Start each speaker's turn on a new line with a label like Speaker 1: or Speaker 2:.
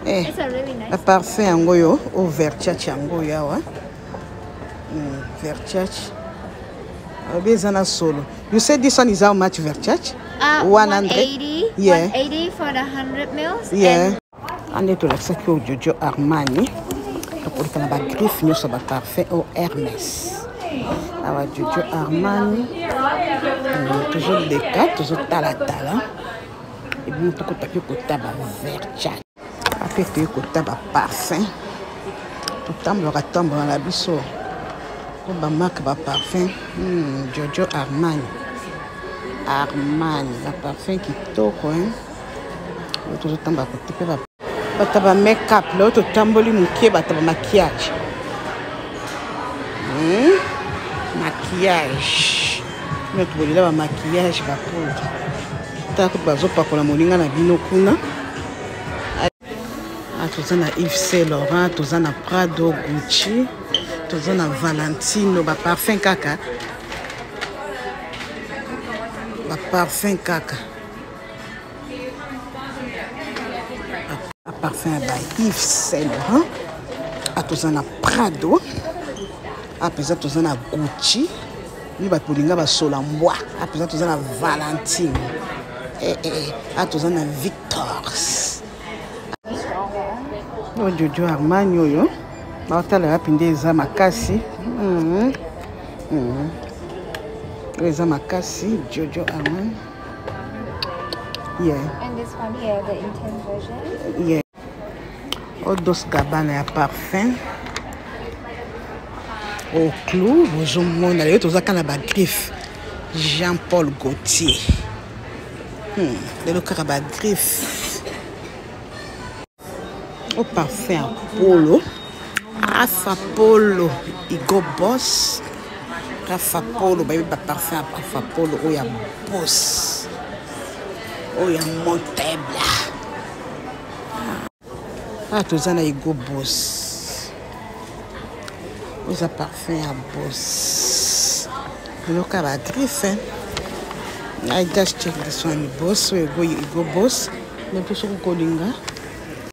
Speaker 1: Eh,
Speaker 2: It's a really nice.
Speaker 1: Parfum yango oyo o Versace yango oyo awa. Versace. Alobi eza na solo. You said this one is how much, Versace? 100?
Speaker 2: 180.
Speaker 1: Yeah.
Speaker 2: 180 for the 100 mils.
Speaker 1: Yeah.
Speaker 2: And
Speaker 1: Ande tolakisaki oyo Giorgio Armani, tokoleka na bagriffe nyonso ya baparfum oyo Hermes awa. Giorgio Armani, tozoleka, tozotalatala ebino, tokota mpe kota bavercha ape, toye kota baparfum, totambolaka tambola na biso po bamarke baparfum. Giorgio Armani, Armani baparfum kitoko, hein? Oyo tozotambola kote mpe bato ba make-up. Leo totamboli moke, bato ba maquillage. Maquillage bino tobolela ba maquillage, bapoudre, tala kutu bazopakola moninga na bino kuna. Ah, toza na Yves Saint Laurent, toza na Prado, Gucci, toza na Valentino, baparfum kaka, baparfum kaka, parfum ya ba Yves Saint Laurent. A toza na Prado, a mpenza toza na Gucci, ni bato bolinga basola mbwa. A mpenza toza na Valentine, eh, eh, a toza na Victors. Oyo Giorgio Armani oyo baotala wapi nde eza makasi. Oyo eza makasi, Giorgio Armani, yeah.
Speaker 2: And this one here, the intense version.
Speaker 1: Yeah. Oyo Dolce Gabbana ya parfum au clou. Bozomona lelo toza kaka na bagriffe Jean Paul Gaultier. Lelo kaka bagriffe o parfum ya Polo, Rafa Polo, Hugo Boss, Rafa Polo. Bayebi baparfum ya Rafa Polo, oyo ya Boss, oyo ya Montebla. Ah, toza na Hugo Boss, oza parfum ya Boss. Lelo kaka bagriffe. I just check this one, Boss oyo, Hugo Boss. Mpe soki kolinga